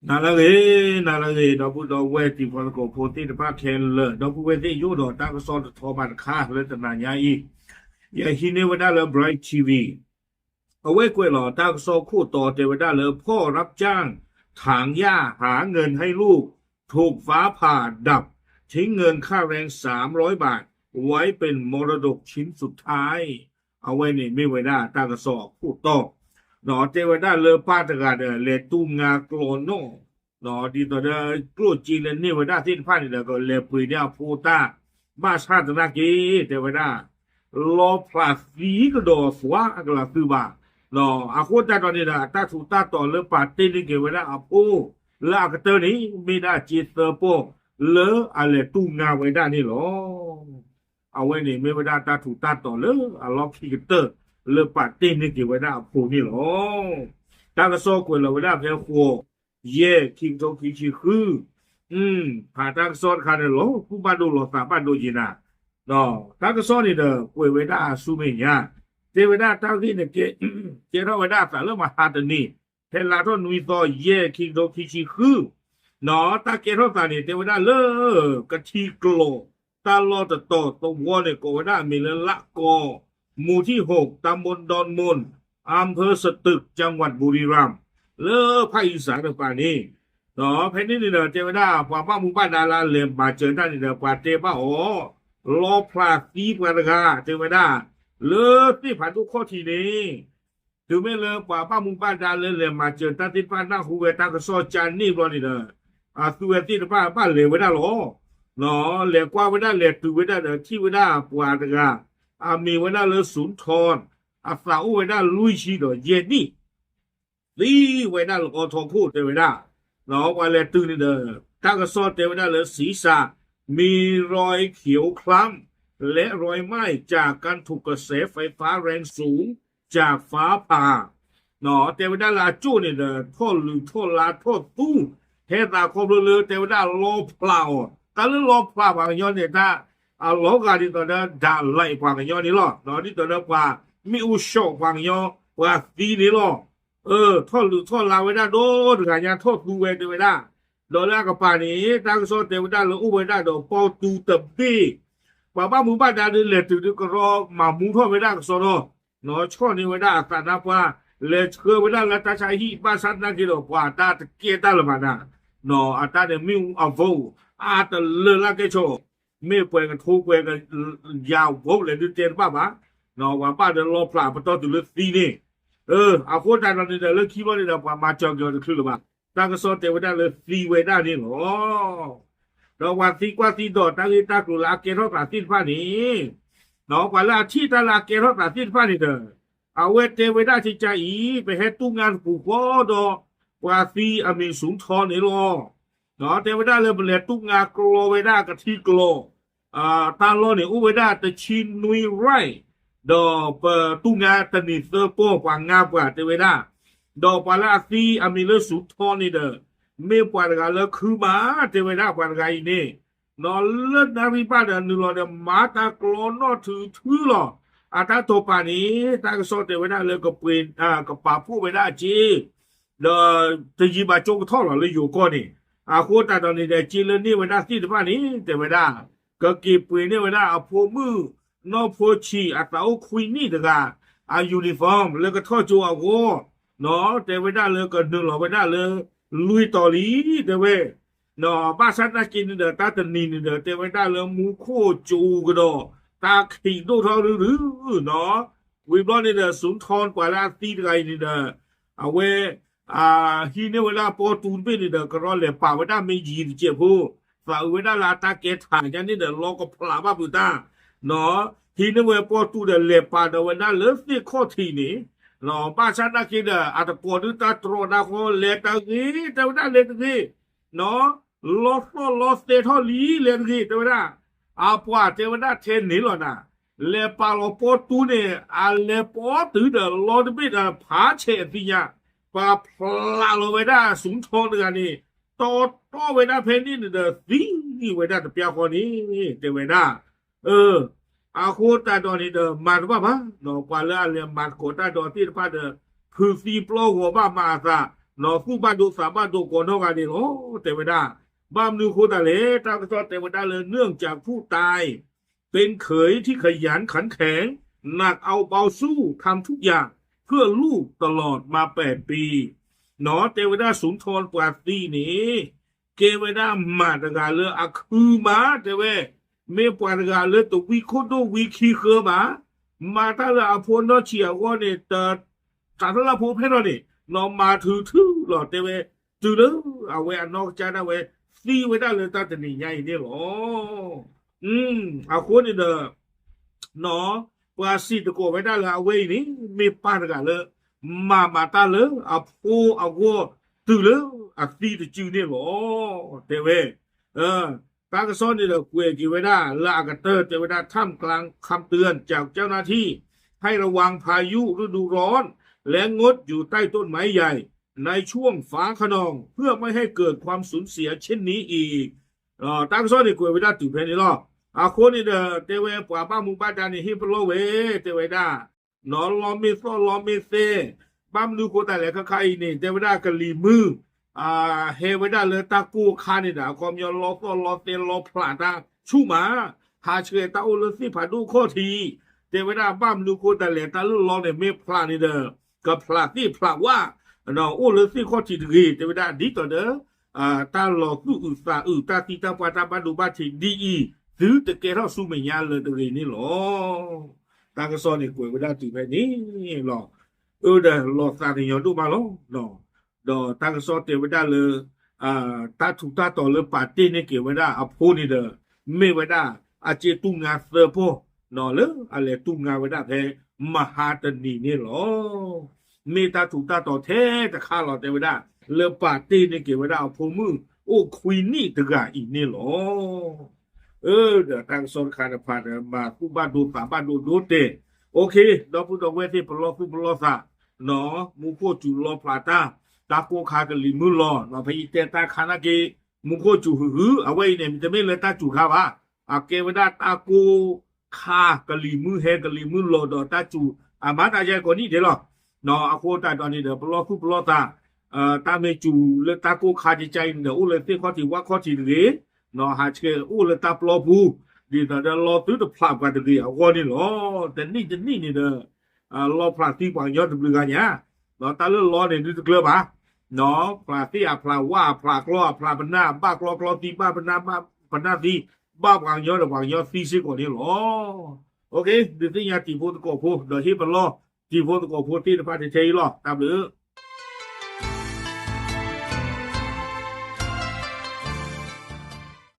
နၤလၢအဂ့ၤ, နၤလၢအဂ့ၤ, ဒီပုၢ်ဒီဝဲၢ်တံၤဖိသကိးဖိသ့ၣ်တဖၣ်ခဲလၢာ်, ဒီပုၢ်ဝဲၢ်သ့ၣ်ယိၣ်ဒီးတၢ်ကစီၣ်တထီဘၣ်တခါလၢတနၤညါအံၤ, ယဟံးန့ၢ်ဝဲဒၣ်လၢ Bright T V အဝဲကွဲးလီၤတၢ်ကစီၣ်ခိၣ်တီတဲဝဲဒၣ်လၢ พ่อรับจ้างถางหญ้าหาเงินให้ลูก ถูกฟ้าผ่าดับ ทิ้งเงินค่าแรงสามร้อยบาท ไว้เป็นมรดกชิ้นสุดท้าย အဝဲန့ၣ်မ့ၢ်ဝဲဒၣ်တၢ်ကစီၣ်အခိၣ်တီ, ဒီးတဲဝဲဒၣ်လၢပၢ်တဂၤဒီး လဲၤတူၢ်ငါကျီနီၣ်, ဒ်သိးဒီးကျိၣ်စ့လၢန့ၢ်ဝဲဒၣ်သ့ၣ်တဖၣ်န့ၣ်ဒီး ကလဲၤပှ့ၤန့ၢ်အဖိတၢ်, ဘၣ်ဆၣ်သနာ်က့ တဲဝဲဒၣ် လီဖျးသံကဒီးသွါအကလၤသုဘၣ်, အဃိသတးဒီးန့ၣ်ဒီး အတၢ်ထူးတၢ်တီၤလၢပာ်တ့ၢ်န့ၢ်က့ၤဝဲဒၣ်အဖိ လၢအကတၢၢ်န့ၣ် မ့ၢ်ဒၣ်စ့သၢပီၢ်လၢအလဲၤတူၢ်ငါဝဲဒၣ်န့ၣ်လီၤ. အဝဲန့ၣ်မ့ၢ်ဝဲဒၣ်တၢ်ထူးတၢ်တီၤလၢအလီၢ်ခံကတၢၢ်လၢပာ်တ့ၢ်န့ၢ်က့ၤဝဲဒၣ်အဖိန့ၣ်လီၤ. တၢ်ကစီၣ်ကွဲးလီၤဝဲဒၣ်ဖဲဃိး ယဲၢ် ခံကထိခံဆံဃု, ဖးတၢ်ကစီၣ်တခါန့ၣ်လီၤ ကူၣ်ဘၣ်ဒိလီၤသးဘၣ်ဒိက့ၤနၤ, ဒီးတၢ်ကစီၣ်န့ၣ်ဒီး ကွဲးဝဲဒၣ်အဆူမဲာ်ညါ, တဲဝဲဒၣ်တၢ်ဂ့ၢ်န့ၣ် ကဲထီၣ်ဝဲဒၣ်အသးလၢမဟါတနံၤ, ဖဲလါထီၣ်နွံသီ ယဲၢ် ခံကထိခံဆံဃု, ဒီးတၢ်ကဲထီၣ်သးန့ၣ် တဲဝဲဒၣ်လၢ ကထံကျိာ် တၢ်လီၢ်တတီၤသဝီန့ၣ် ကိးဝဲဒၣ်အမံၤလၢလးကီၤ หมู่ที่หก ตำบลดอนมูล อำเภอสตึก จังหวัดบุรีรัมย์ လၢဖၣ်အံၤစးတပၤန့ၣ်, ဒီးဖဲန့ၣ်န့ၣ်ဒီး တဲဝဲဒၣ် ပှၤဘၣ်မူဘၣ်ဒါလၢအလဲၤမၤစၢၤတၢ်န့ၣ်ဒီး ပှၤတဲဘၣ်အီၤ, လီဖျးသံပှၤတဂၤ တဲဝဲဒၣ်, လၢသ့ၣ်ဖးဒိၣ်ခီၣ်ထံးန့ၣ်, တုၤမ့ၢ်လၢပှၤဘၣ်မူဘၣ်ဒါလၢလဲၤမၤစၢၤတၢ်သ့ၣ်တဖၣ်နၢ်ဟူဝဲတၢ်ကစီၣ်ကန့ၢ်ဘျီန့ၣ်ဒီး, အသုဝဲသ့ၣ်တဖၣ်ဘၣ်လဲၤဝဲဒၣ်လီၤ. လဲၤကွၢ်ဝဲဒၣ်လဲၤတုၤဝဲဒၣ်ဒီးထံၣ်ဝဲဒၣ်ပှၤတဂၤ, အမံၤဝဲဒၣ်လၢ စူထီၣ်, အသးအိၣ်ဝဲဒၣ်လွံၢ်ဆံဒီးယဲၢ်နံၣ် သံဝဲဒၣ်လၢအီထီခိၣ်တဲဝဲဒၣ်, ဒီးပှၤလဲၤတုၤန့ၣ်ဒီး, တၢ်ကစီၣ်တဲဝဲဒၣ်လၢ ศีรษะมีรอยเขียวคล้ำและรอยไหม้จากการถูกกระแสไฟฟ้าแรงสูงจากฟ้าผ่า တဲဝဲဒၣ်လၢအကၠိၣ်န့ၣ်ဒီး ထီၣ်လုးထီၣ်လါထီၣ်သူ, ဟဲသးခီဖျိလၢတဲဝဲဒၣ်လီဖျးအီၤ, တၢ်လၢလီဖျးပှၤကညီန့ၣ် တၢ်အလီၤဂာ်ဒ်သိးဒီး ဒၣ်လဲာ်ပှၤကညီန့ၣ်လီၤ. ဒ်သိးဒီးပှၤမ့ၣ်အူဆှီၣ်ပှၤကညီ ပှၤသံန့ၣ်လီၤ. ထီၣ်လုးထီၣ်လါဝဲဒၣ်ဒီတဂၤညါ ထီၣ်သူဝဲတဲဝဲဒၣ်, ဒီးလၢအကပၤန့ၣ် တၢ်ကစီၣ်တဲဝဲဒၣ်လၢအိၣ်ဝဲဒၣ်ဒီးပီၢ်တူတဘ့ၣ်, ပှၤဘၣ်မူဘၣ်ဒါဒုးလဲၤတုၤဒုးကရီမၤမူထီၣ်ဝဲဒၣ်ကစီဒီ, ဆီၣ်န့ၢ်ဝဲဒၣ်အသးနါပှၢ်, လဲၤဆှၢဝဲဒၣ်လၢတၢ်ဆါဟံၣ် ဘၣ်ဆၣ်သနာ်က့ဒီး ပှၤတၢ်တကဲတၢ်လၢၤဘၣ်နၤ, အတၢ်န့ၣ်မ့ၣ်အူအဘိၣ် အါတလၢလၢကဲဆိး, မ့ၢ်ပှဲၤကထိပှဲၤကယၤဝဲလဲၣ်ဒုးတဲတဘၣ်ဘၣ်, ပှၤဘၣ်ဒီးလီဖျးပတီၢ်တုၤလၢသံန့ၣ်, အဃိသတးဒီးန့ၣ်ဒီး လၢခံဘျီန့ၣ်ဒီး ပှၤမၤစၢၤက့ၤအီၤတချုးလၢၤဘၣ်. တၢ်ကစီၣ်တဲဝဲဒၣ်လၢသံဝဲဒၣ်န့ၣ်လီၤ. ဒီးပှၤသံကွၢ်သံဒိးတၢ်ဂ့ၢ်တၢ်ကျိၤလၢအကဲထီၣ်သးသ့ၣ်တဖၣ်န့ၣ်, ပှၤလၢအထံၣ်တၢ်လၢအကဲထီၣ်သးသ့ၣ်တဖၣ်န့ၣ်ဒီး, အဝဲတဲဝဲဒၣ်ကကါအံၤ ပဟဲတူၢ်ငါတပူၤဃီဒီး ပှၤသံအမံၤစူထီန့ၣ်လီၤ. တဲဝဲဒၣ်လၢပလဲၤတူၢ်ငါကျီဝဲဒၣ်ကထံကျိာ် တၢ်လီၢ်န့ၣ် အိၣ်ဝဲဒၣ်တဆံနွံ rights, ဒီးပတူၢ်ငါတနံၤသၢပီၢ်ပှၤငါပှၤတဲဝဲဒၣ်, ဒီးပှၤလၢအသံအမံၤလၢစူထီန့ၣ်ဒီး, မ့ၢ်ပှၤတဂၤလၢခုမး တဲဝဲဒၣ်ပှၤတဂၤအံၤန့ၣ်, ဒီးလၢနၣ်ရံၣ်ဘၣ်ဒီးနုာ်လီၤဒီးမၤတၢ်ကျီနီၣ်ထုးထုလီၤ. အတၢ်တိာ်ပာ်န့ၣ် တၢ်ကစီၣ်တဲဝဲဒၣ်လၢကပှ့ၤ, ကပာ်ဖှိၣ်ဝဲဒၣ်အစ့ ဒီးတယံာ်ဘၣ်ကၠိကထီၣ်လီၤလၢယိၤကီၢ်န့ၣ်, အဃိသတးဒီးန့ၣ်ဒီး စ့လၢန့ၢ်ဝဲဒၣ်သ့ၣ်တဖၣ်န့ၣ် တဲဝဲဒၣ်, ကက့ၤပှ့ၤန့ၢ်ဝဲဒၣ်အဖိမုၣ်နီၢ်ဖိဆံး အသးအိၣ်ခွံနံၣ်တဂၤ အ uniform လၢကထီၣ်ကၠိအဂီၢ်, တဲဝဲဒၣ်လၢကနုာ်လီၤဝဲဒၣ်လၢ လွံၢ်တီၤလံ တဲဝဲ ဘၣ်ဆၣ်သနာ်က့န့ၣ်ဒီး တၢ်တနံၤန့ၣ်ဒီး တဲဝဲဒၣ်လၢမူခိၣ်ကၠိကဒီး တၢ်ခံးဒိၣ်ထီၣ်ရုရု, ဝံၤဘျီန့ၣ်ဒီး စူထီပှၤလၢအသံတဂၤအံၤန့ၣ်ဒီး အဝဲ ဟံးန့ၢ်ဝဲဒၣ်ပီၢ်တူတဘ့ၣ်န့ၣ်ဒီး ကရီလဲၤပာ်ဝဲဒၣ်မ့ၢ်ယံၤတစဲးဖိ, သးအုးဝဲဒၣ်လၢအတၢ်ကဲထီၣ်ညါန့ၣ်ဒီး လီကဖျးဘၣ်ပူၤတၢ်, ဟံးန့ၢ်ဝဲပီၢ်တူဒီးလဲၤပာ်ဒီးဝဲဒၣ်လၢသ့ၣ်ခီၣ်ထံးန့ၣ်, ဘၣ်ဆၣ်သနာ်က့ဒီး အတကိးဒုးတၢ်တြီတၢ်ဃီ လဲၤတဂ့ၤ တဲဝဲဒၣ်လဲၤတဂ့ၤ, လီသီၣ်လီသဲထီၣ်လံ လဲၤတဂ့ၤ တဲဝဲဒၣ်, အပှၤတဲဝဲဒၣ်ထဲန့ၣ်လီၤနၤ, လဲၤပာ်လီၤပီၢ်တူန့ၣ် အလဲၤပီၢ်တုၤဒီးလီတဘ့ၣ်ဒီးဖးဆဲးအသံညါ, ပှၤဖျးလီၤဝဲဒၣ်စူထီတဂၤန့ၣ်, တီတီဝဲဒၣ်ဖဲန့ၣ်န့ၣ်ဒီး သံဝဲဒၣ်တပျၢ်ဃီန့ၣ် တဲဝဲဒၣ် အဃိသတးဒီးန့ၣ်ဒီး မၤတဘၣ်ဘၣ်, ပှၤလၢအလဲၤမၤသကိးတၢ်ဒီးသ့ၣ်တဖၣ်ဒီး ဖုးသံပျီဂီၤဘၣ်မၤအသး, နီၢ်သူၣ်ဘၣ်ဒိသးဘၣ်ဒိကိးနီၢ်ဂၤန့ၣ်လီၤ တဲဝဲဒၣ်. ဘၣ်မနုၤအဃိသတးလဲၣ် တၢ်ကစီၣ်တဲဝဲဒၣ်လၢ เนื่องจากผู้ตาย เป็นเขยที่ขยันขันแข็ง หนักเอาเบาสู้ ทำทุกอย่างเพื่อลูกตลอดมาแปดปี နီၢ် တဲဝဲဒၣ် สุนทร ပှၤသံန့ၣ် ကဲဝဲဒၣ်မၤတဂၤလၢအခုမး တဲဝဲ, မ့ၢ်ပှၤတဂၤလၢတဝံခိၣ်ဒိၣ်ဝံခံဃၢဘၣ်, မၤတၢ်လၢအဖိနီၢ်ဆံးအဂီၢ်န့ၣ် တ တၢ်လၢအဖိဖဲထီၣ်န့ၣ် နီၢ်မၤထုးထုးလီၤ တဲဝဲ, တုၤလၢအဝဲအနီၢ်ကစၢ်ဒၣ်ဝဲ သံဝဲဒၣ်လၢတၢ်တနံၤညါအံၤန့ၣ်လီၤ. အဃိန့ၣ်ဒီး နီၢ် ပှၤစံးသကိးဝဲဒၣ်လၢအဝဲအံၤန့ၣ် မ့ၢ်ပၢ်တဂၤလၢ မၤမၤတၢ်လၢအဖိအဂီၢ် တုၤလၢအသံတစုန့ၣ်လီၤ တဲဝဲ. တၢ်ကစီၣ်န့ၣ်ဒီးကွဲးက့ၤဝဲဒၣ်လၢအကတၢၢ် တဲဝဲဒၣ် ท่ามกลางคำเตือนจากเจ้าหน้าที่ ให้ระวังพายุฤดูร้อน และงดอยู่ใต้ต้นไม้ใหญ่ในช่วงฟ้าคะนอง เพื่อไม่ให้เกิดความสูญเสียเช่นนี้อีก တၢ်ကစီၣ်န့ၣ်ကွဲးဝဲဒၣ်တုၤဖဲန့ၣ်လီၤ. အဃိန့ၣ်ဒီး တဲဝဲပှၤဘၣ်မူဘၣ်ဒါန့ၣ် ဟ့ၣ်ပလီၢ်ဝဲ တဲဝဲဒၣ် နီၢ်လီမ့ၢ်သီၣ်လီမ့ၢ်သဲ, ဘၣ်မနုၤဃိသတးလဲၣ် ခါခါအံၤန့ၣ် တဲဝဲဒၣ်ကလံၤမုၢ် ဟဲဝဲဒၣ်လၢတၢ်ကိၢ်ခါန့ၣ်ဒီး အခီပညီလီသီၣ်လီသဲလီဖျးတၢ်ဆူၣ်မး, ဟးဆှဲးတၢ်အိၣ်လၢသ့ၣ်ဖးဒိၣ်ခီၣ်ထံး, တဲဝဲဒၣ်ဘၣ်မနုၤဃိသတးလဲၣ် တၢ်လၢလီန့ၣ် မ့ၢ်ဖျးန့ၣ်ဒီး ကဖျးသ့ၣ်ဖျးဝၣ် အိၣ်လၢသ့ၣ်ခီၣ်ထံးတဂ့ၤ, တဲဝဲဒၣ်ဒ်သိးဒီး တၢ်လီၤသူၣ်အုးသးအုး တၢ်သံတၢ်ပှၢ်တၢ်ဘၣ်ဒိဘၣ်ထံးဒ်အံၤ သုတကဲထီၣ်ဆူမဲာ်ညါလၢၤတဂ့ၤန့ၣ်လီၤ. တၢ်ကစီၣ်န့ၣ်ကွဲးဝဲဒၣ်တုၤဖဲန့ၣ်လီၤ. အၢဒီးလီၤသးကညီၤဒိၣ်မးလီၤ. ဒီးတၢ်ကစီၣ်တဲဝဲဒၣ်လၢ တၢ်ထူးတၢ်တီၤလၢပာ်တ့ၢ်န့ၢ်က့ၤဝဲဒၣ်အဖိန့ၣ်ဒီး မ့ၢ်ဝဲဒၣ်အစ့တူၢ်ငါသၢပီၢ် လၢအလဲၤတူၢ်ငါဝဲဒၣ်ဖဲမဟါတနံၤန့ၣ်လီၤ. မ့ၢ်တၢ်ထူးတၢ်တီၤထဲတခါလီၤ တဲဝဲဒၣ် လၢပာ်တ့ၢ်န့ၢ်က့ၤဝဲဒၣ်အဖိမုၣ်အိၣ်ခွံနံၣ်တဂၤအံၤန့ၣ်လီၤ. အၢ ဒီးတၢ်ကစီၣ်တခါတဖၣ်ဒီး မၤသူၣ်ဘၣ်ဒိသးဘၣ်ဒိဒိတဲာ်, အိၣ်ခ့ ဒီပုၢ်ဒီဝဲၢ်သ့ၣ် ပလီၢ်သူၣ်ပလီၢ်သး မူခိၣ်စူၤလီဖျးတၢ်, တၢ်ကိၢ်ခါကလံၤမုၢ်လီၤ ဖဲယတဲတၢ်ခါနာ်က့ မူခိၣ်စူၤဟုဟု အဝဲအံၤန့ၣ် မ့တမ့ၢ်လၢတၢ်စူၤခါဘၣ်, အကဲဝဲဒၣ်တၢ်ကိၢ်ခါကလံၤမုၢ်ဟဲကလံၤမုၢ်လီၤဒီးတၢ်စူၤ အမၤတၢ်ယဲၢ်ကိးနံၣ်ဒဲးလီၤ. အဃိသတးဒီးန့ၣ်ဒီး ပလီၢ်သူၣ်ပလီၢ်သး တၢ်မ့ၢ်စူၤလၢတၢ်ကိၢ်ခါကကါအံၤန့ၣ်ဒီး အိၣ်လၢသ့ၣ်ခီၣ်ထံးဝၣ်ခီၣ်ထံးတဂ့ၤ, ဟးဆှဲးအိၣ်လၢတၢ်ပျီပူၤ, ဒ်သိးဒီးလီသုတဖျးပှၤတဂ့ၤအဂီၢ်န့ၣ်လီၤ. တနံၣ်တနံၣ်န့ၣ်ဒီး လီဖျးသံပှၤကညီတဘျုးဂၤညါ, တၢ်လၢလီန့ၣ်ဒုးတကျၢၤဘၣ်, ဖျးသ့ၣ်အဖျးဝၣ်အဖျးကျီအဖျးပနၢ် ဘၣ်ကျီကျီသံဘၣ်ပနၢ် ပနၢ်သံ, ဘၣ်ပှၤကညီဒီးပှၤကညီသံစ့ၢ်ကီးန့ၣ်လီၤ. ဒုးသ့ၣ်ညါတံၤဖိသကိးဖိ ဒီးဟ့ၣ်ပလီၢ်တံၤဖိသကိးဖိသ့ၣ်တဖၣ်ထဲထဲအံၤလီၤ. တၢ်ဘျုး